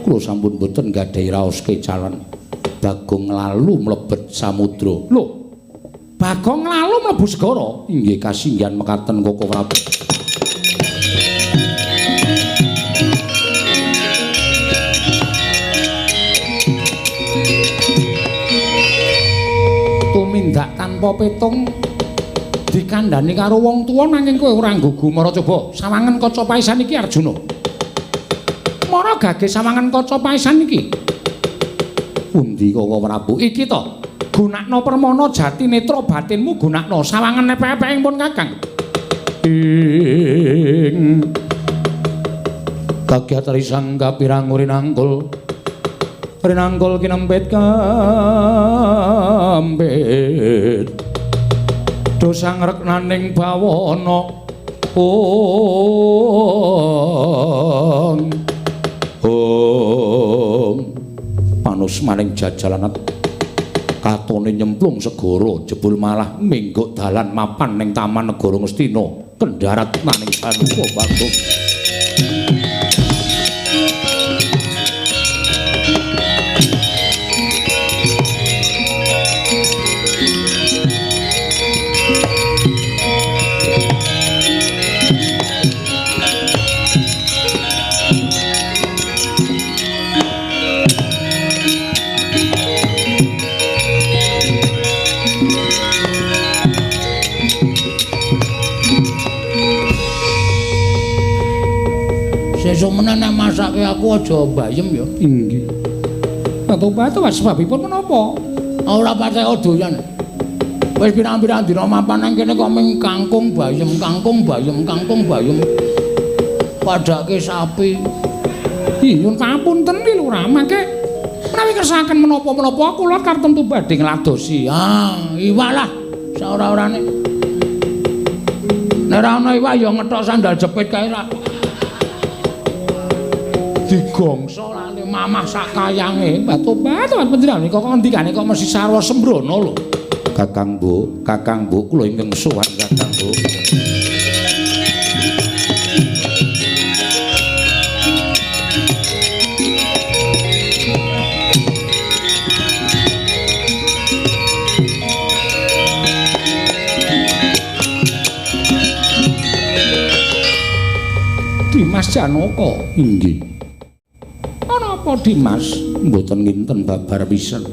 Kula sampun boten gadhahi raos kecalan. Bagong lalu mlebet samudra. Lho, Bagong lalu mlebu segara. Inggih kasinggihan mekaten Koko Prabu. Tumindak tanpa petung dikandhani karo wong tuwa nanging kowe ora nggugu mara coba sawangen kaca paisan iki Arjuna. Mara gage sawangen kaca paisan iki. Pundi Koko Prabu? Iki to. Gunakno permana jati netra batinmu gunakno sawangen epek-epek pun Kakang. Ing kagyat risang kapirang rinangkul. Rinangkul kinempit kampit. Dosa ngreknaning bawana. Om. Om. Panus maning jajalanat Katone nyemplung segara jebul malah mingguk dalan mapan ning Taman Negara Ngastina kendharat maning Janaka Bagong. Sesuk meneh nek masake aku aja mbayem ya. Inggih. Batu-batu sebabipun menapa? Ora patek doyan. Wis pirang-pirang dina mapan nang kene kok ming kangkung bayem, kangkung bayem, kangkung bayem. Padake sapi. Ih, nyuwun pamunten ki Lurah, mangke menawi kersakaken menapa-menapa kula tartemtu badhe ngladosi. Ah, iwak lah saora-orane. Nek ora ana iwak ya ngethok sandal jepit kae lah. Digongso lali mamah sak kayange. Batu-batu panjenengan kok ngendikane kok mesti sarwa sembrono lho. Kakang Mbok, Kakang Mbok kula ingkang sowan Kakang Mbok. Dimas Janaka. Inggih. Apa Dimas? Mboten nginten babar pisan.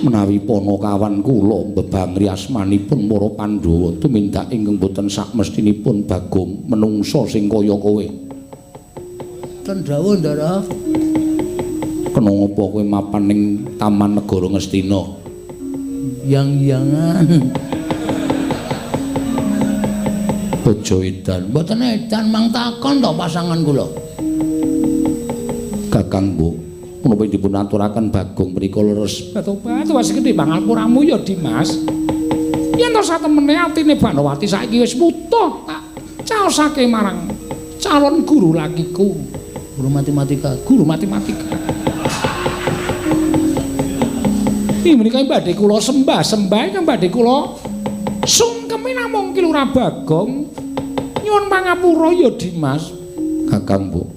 Menawi panakawan kula mbebangri asmanipun para Pandhawa tumindak ingkang boten sakmestinipun Bagong menungsa sing kaya kowe. Ten dawuh, Ndara. Kena ngapa kowe mapan ning Taman Negara Ngastina? Yang-yangan. Bojo edan. Mboten edan mang takon to pasangan kula. Kakang Mbok, menapa dipun aturaken Bagong mriku leres? Batu-batu wis gedhe pangapuramu ya Dimas. Yen to satemene atine Banowati saiki wis wutuh tak caosake marang calon guru lakiku, guru matematika, guru matematika. Iki menika badhe kula sembah-sembah ingkang badhe kula sungkemi namung Ki Lurah Bagong. Nyuwun pangapura ya Dimas. Kakang Mbok,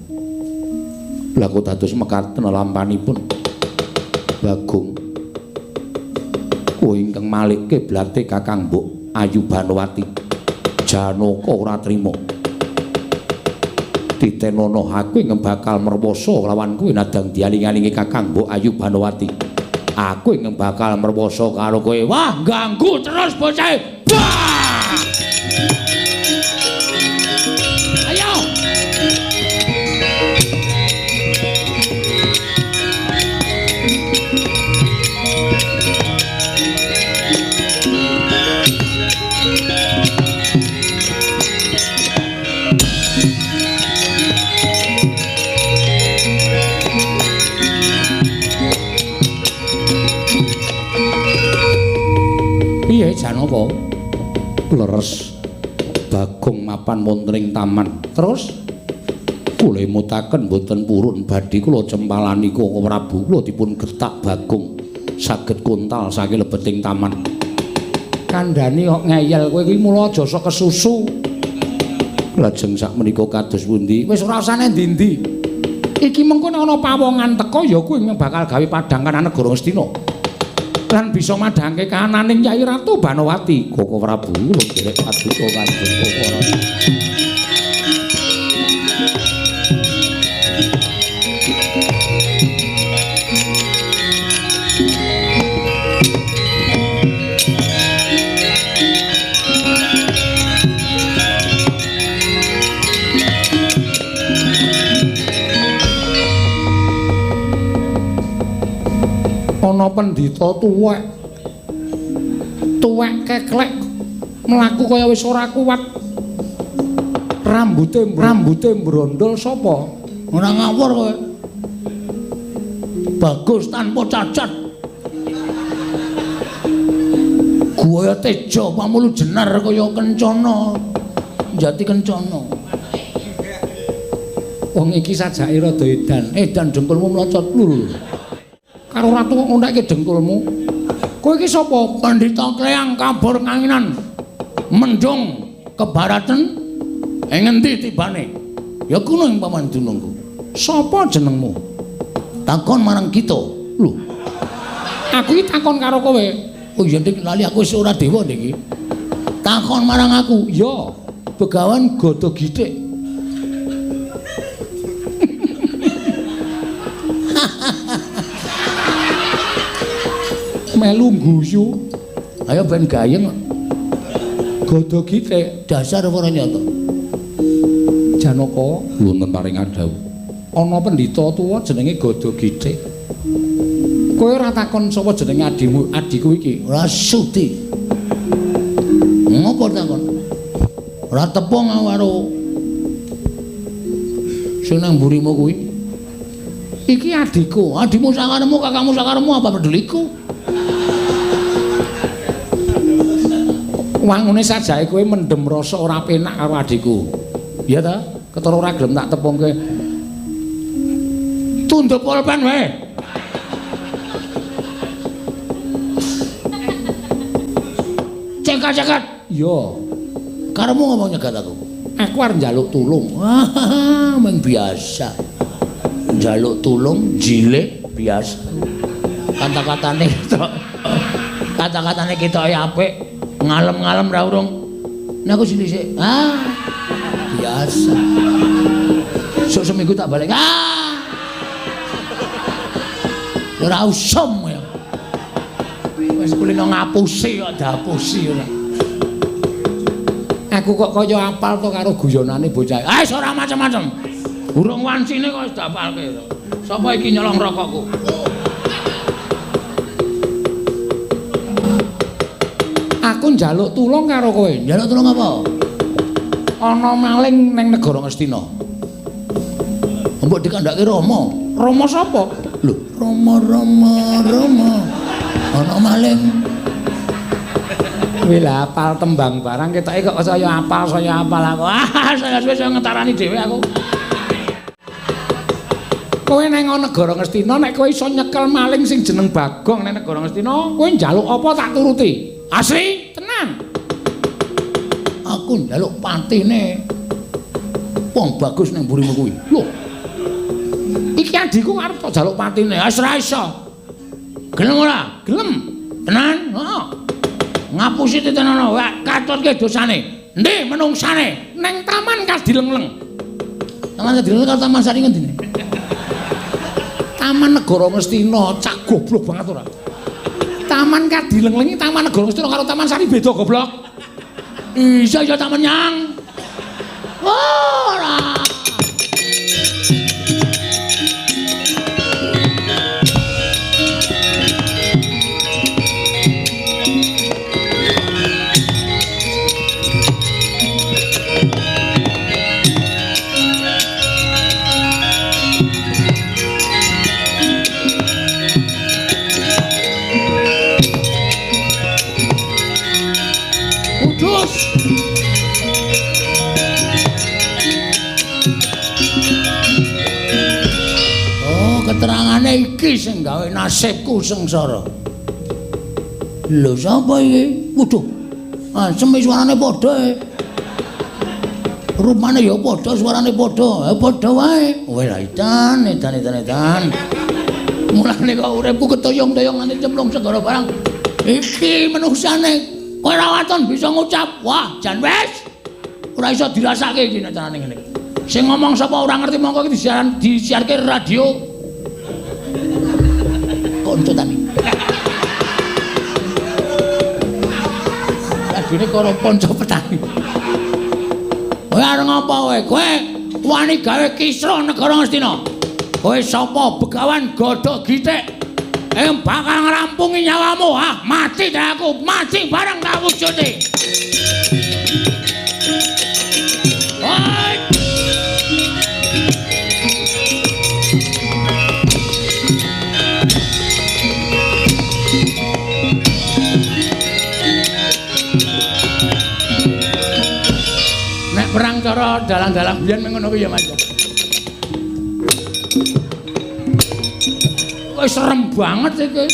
lha kok dados mekaten lampanipun Bagong. Kowe ingkang malik kiblate Kakang Mbok Ayu Banowati. Janaka ora trima. Titenono aku ingkang bakal merwoso lawan kowe nadang dialing-alingi Kakang Mbok Ayu Banowati. Aku ingkang bakal merwoso karo kowe. Wah, ganggu terus bocah. Wah! Ayo. Piye Janaka? Leres Bagong mapan wonten ing taman. Terus kula emutaken mboten purun badhe kula cempalani Koko Prabu kula dipun gertak Bagong saged kontal saking lebeting taman. Kandhane kok ngeyel kowe iki mula aja sok kesusu. Lajeng sakmenika kados pundi? Wis ora usah endi-endi. Iki mengko nek ana pawongan teka ya kuwi bakal gawe padhang kanan negara Ngastina. Lan bisa madhangke kahananing Kyai Ratu Banowati. Koko Prabu lho nderek paduka Kanjeng Koko Prabu. Ana pendhita tuwek tuwek keklek mlaku kaya wis ora kuat, rambute mbrondol. Sapa? Ora ngawur kowe. Bagus tanpa cacat. Guaya teja pamulu jenar kaya kencana. Jati kencana. Wong iki sajake rada edan. Edan dengkulmu mlocot lho. karo ratu kok ngontekke dengkulmu. Kowe iki sapa? Pendhita Kleyang kabur kanginan. Mendung kebaraten ing ngendi tibane? Ya kuno ing paman dunungku. Sapa jenengmu? Takon marang kita. Lho. Aku iki takon karo kowe. Oh iya Dik, lali aku wis ora dewa niki. Takon marang aku. Ya, Begawan Gada Githik. Melu guyu. Ayo ben gayeng. Gada Githik dasar ora nyata. Janaka wonten paring dawuh. Ana pendhita tuwa jenenge Gada Githik. Kowe ora takon sapa jenenge adimu, adhiku iki? Ora sudi. Ngopo takon? Ora tepung aku karo sing nang mburimu kuwi. Iki adhiku, adhimu sakaremu, kakangmu sakaremu apa peduliku? Wangune sajake kowe mendem rasa ora penak karo adhiku. Iya ta? Ketara ora gelem tak tepungke. Tunduk pulpen wae. Cekat-cekat. Iya. Karemu ngomong nyegat aku. Aku arep njaluk tulung. Wah, meng biasa. Njaluk tulung jilid biasa. Kata-katane ketok. Kata-katane ketoke apik. Ngalem-ngalem ra urung. Nek aku sini sik. Ah. Biasa. Sok seminggu tak balik. Ah. Ora usum ya. Wis kulino ngapusi kok diapusi ora. Aku kok kaya apal to karo guyonane bocah. Ah wis ora macem-macem. Urung wancine kok wis diapalke. Sapa iki nyolong rokokku? Aku njaluk tulung karo kowe. Njaluk tulung apa? Ana maling ning negara Ngastina. Mbok dikandhake Rama. Rama sapa? Lho, Rama Rama Rama. Ana maling. Kuwi lha apal tembang barang ketoke kok saya apal aku. Ah, saya suwe ngetarani dhewe aku. Kowe nang negara Ngastina nek kowe iso nyekel maling sing jeneng Bagong nang negara Ngastina, kowe njaluk apa tak turuti. Asli, tenan. Aku njaluk patine wong bagus nang mburimu kuwi. Lho. Iki adhiku arep tak jaluk patine. Wis ora iso. Gelem ora? Gelem. Tenan? Heeh. Ngapusi titenono, katutke dosane. Endi menungsane? Neng Taman Kadilengleng. Taman Kadilengleng karo Taman Sari ngendi? Taman Negara Ngastina, cak goblok banget ora. Taman Kadilengleng iki Taman Negara Ngastina karo Taman Sari beda goblok. Iya iya taman nyang. Ora. Keterangane iki sing gawe nasibku sengsara. Lho sapa iki? Waduh. Asem suarane padha e. Rupane ya padha, suarane padha. Padha wae. Kowe lah edan, edan, edan, edan. Mulane kok uripku ketoyong-toyong nganti cemplung segara barang. Iki menungsane. Kowe ora waton bisa ngucap. Wah, jan wis. Ora iso dirasake iki nek carane ngene. Sing ngomong sapa ora ngerti mongko iki disiaran disiarke radio. Konco tani. Radione karo ponco petani. Kowe arep ngapa kowe? Kowe wani gawe kisruh negara Ngastina. Kowe sapa Begawan Gada Githik? Ing bakal ngrampungi nyawamu. Ah, mati ta aku, mati bareng tak wujude. Oi! Perang cara dalang-dalang biyen ngono kuwi ya Mas. Kok serem banget iki.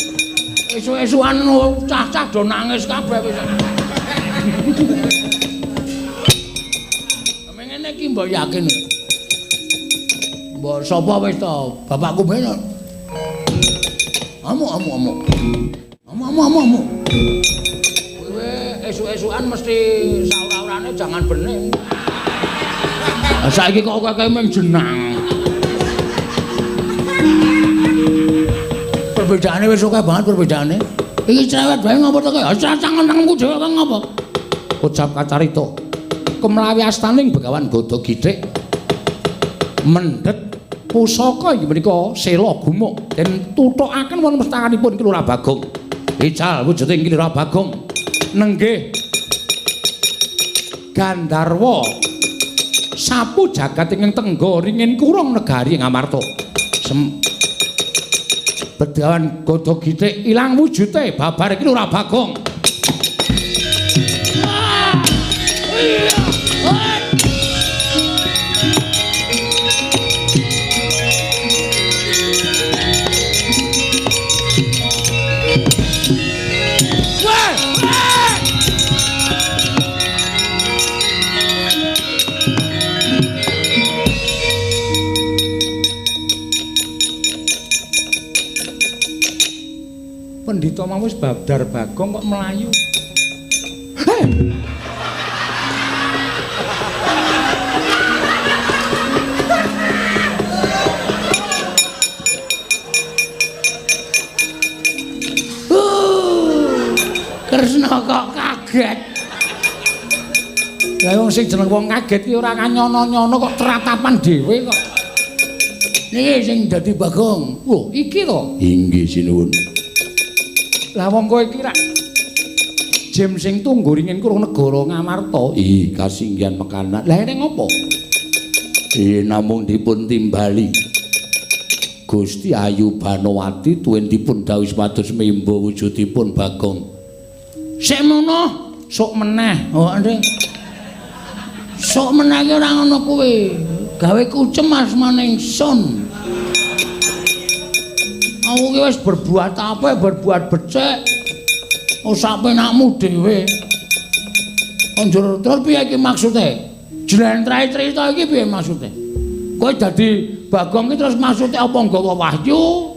Esuk-esukan cah-cah do nangis kabeh wis. Ngene iki mbok yakin. Mbok sapa wis to? Bapakku ben. Amuk amuk amuk. Amuk amuk amuk amuk. Kowe esuk-esukan mesti saura-urane jangan bening. Lah saiki kok akeh mung jenang. Perbedaane wis akeh banget perbedaane. Iki cerewet bae ngopo to kowe? Cacang-cangku dhewe kok ngopo? Ucap kacarita. Kemlawi astaning Begawan Gada Githik mendhet pusaka inggih menika sela gumuk den tuthukaken wonten pestakanipun Ki Lurah Bagong. Ical wujuding Ki Lurah Bagong nenggih Gandharwa sapu jagat ingkang tengga ringin kurung negari Ngamarta. Begawan Gada Githik ilang wujute babar Ki Lurah Bagong. Pendhita mau wis babdar Bagong kok melayu. Hei. Kresna kok kaget. Lah wong sing jeneng wong kaget ki ora kanyono-nyono kok tratapan dhewe kok. Niki sing dadi Bagong. Lho, iki to? Inggih sinuwun. Lah wong kowe iki rak Jim sing tunggu ringin kurung negara Ngamarta. Ih, kasinggihan mekanan. Lah ene ngopo? Namung dipun timbali. Gusti Ayu Banowati tuwin dipun dawuhi supados membo wujudipun Bagong. Sik mono, sok meneh. Oh, ndek. Sok meneh ki ora ngono kuwi. Gawe kucem asmane ingsun. Aku ki wis berbuat apa, berbuat becik. Oh, sak penakmu dhewe. Njur terus piye iki maksude? Jlentrahe crita iki piye maksude? Kowe dadi Bagong ki terus maksude apa nggawa wahyu?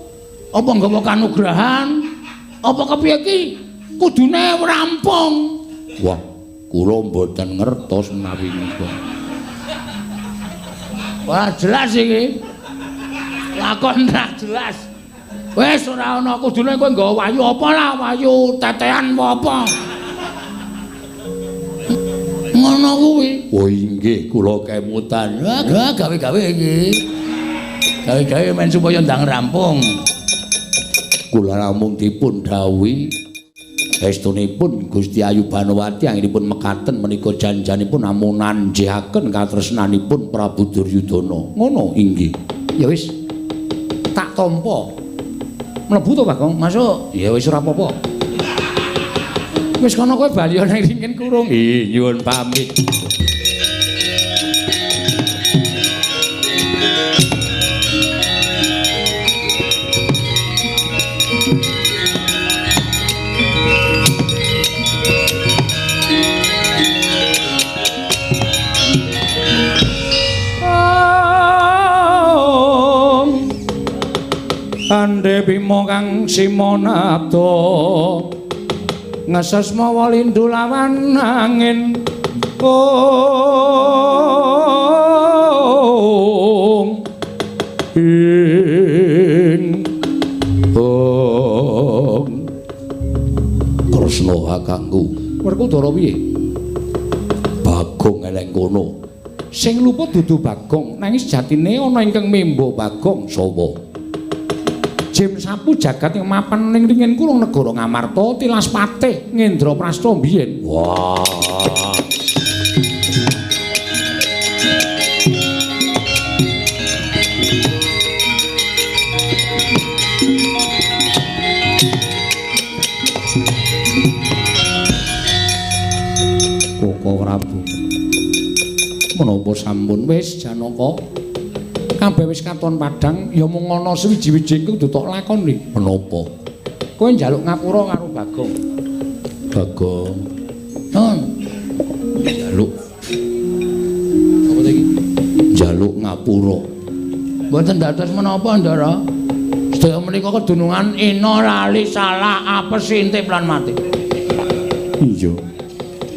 Apa nggawa kanugrahan? Apa kepiye iki? Kudune rampung. Wah, kula mboten ngertos menawi niku. Wah, jelas iki. Lakon ra jelas. Wis ora ana kudune kowe nggawa wahyu apa lah, wahyu tetean apa. Ngono kuwi. Oh inggih, kula kemutan. Wah, gawe-gawe iki. Gawe-gawe men supaya ndang rampung. Kula namung dipun dawuhi estunipun Gusti Ayu Banowati anggenipun mekaten menika janjanipun namung nanjihaken katresnanipun Prabu Duryudana. Ngono inggih. Ya wis. Tak tampa. Mlebu to Bagong? Masuk. Ya wis ora apa-apa. Wis kono kowe bali nang ringin kurung. Ih, nyuwun pamit. Ande Bima kang simonabda ngeses mawa lindu lawan angin. Ong ing ong Kresna kakangku. Werkudara piye? Bagong eleng kono. Sing luput dudu Bagong, nanging sejatine ana ingkang membo Bagong sapa? Jim sapu jagat yang mapan ning ringin kurung negara Ngamarta tilas patih Ngendraprasta mbiyen. Wah. Koko Prabu. Menapa sampun wis Janaka? Kabeh wis katon padhang, ya mung ana suwiji-wiji kudu tok lakoni. Menapa? Kowe njaluk ngapura karo Bagong. Bagong. Nun. Njaluk. Apa ta iki? Njaluk ngapura. Mboten dados menapa, Ndara? Sedaya menika kedunungan ina lali salah apes intip lan mati. Iya.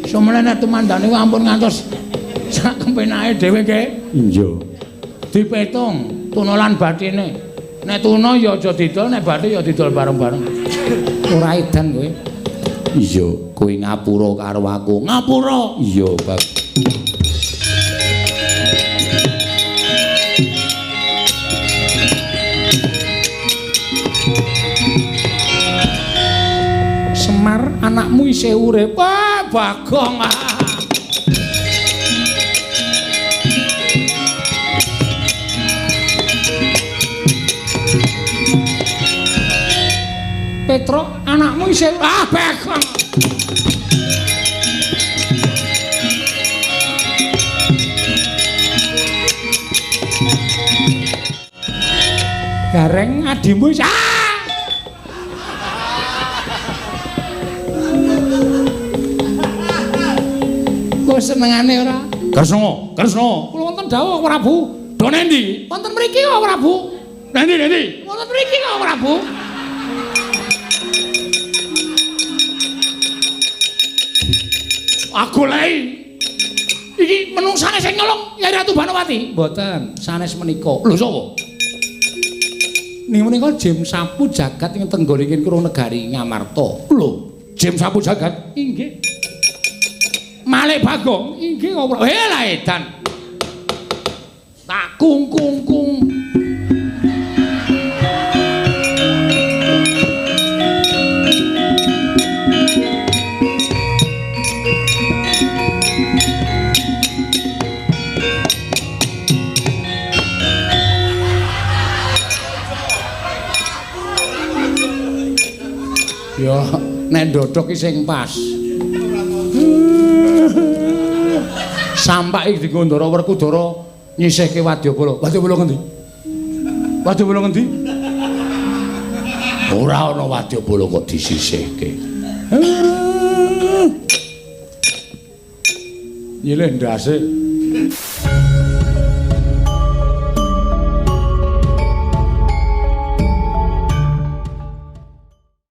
Sumene nek tumandane ku ampun ngantos sak kempenake dhewe nggih. Iya. Dipetung tuna lan batine. Nek tuna ya aja didol, nek bathi ya didol bareng-bareng. Ora edan kowe. Iya, kowe ngapura karo aku. Ngapura. Iya, Bab. Semar anakmu isih urip. Wah, Bagong. Ah. Petruk anakmu isih ah Bagong. Gareng adimu isih ah. Kok senengane ora? Kresna, Kresna. Kula wonten dawuh Prabu. Do nendi? Wonten mriki kok Prabu. Nendi, nendi? Wonten mriki kok Prabu. Aku lei. Iki menungsane sing nyolong Yai Ratu Banowati. Mboten, sanes menika. Lho sapa? Niki menika Jim Sapu Jagat ing tenggoriking Kuro Negari Ngamarta. Lho, Jim Sapu Jagat? Inggih. Malik Bagong, inggih kok. Lah edan. Tak kung kung kung. Ya, nek ndodhok ki sing pas. Sampak iki dienggo Ndara Werkudara nyisihke wadyabala. Wadyabala ngendi? Wadyabala ngendi? Ora ana wadyabala kok disisihke. Nyilih ndase.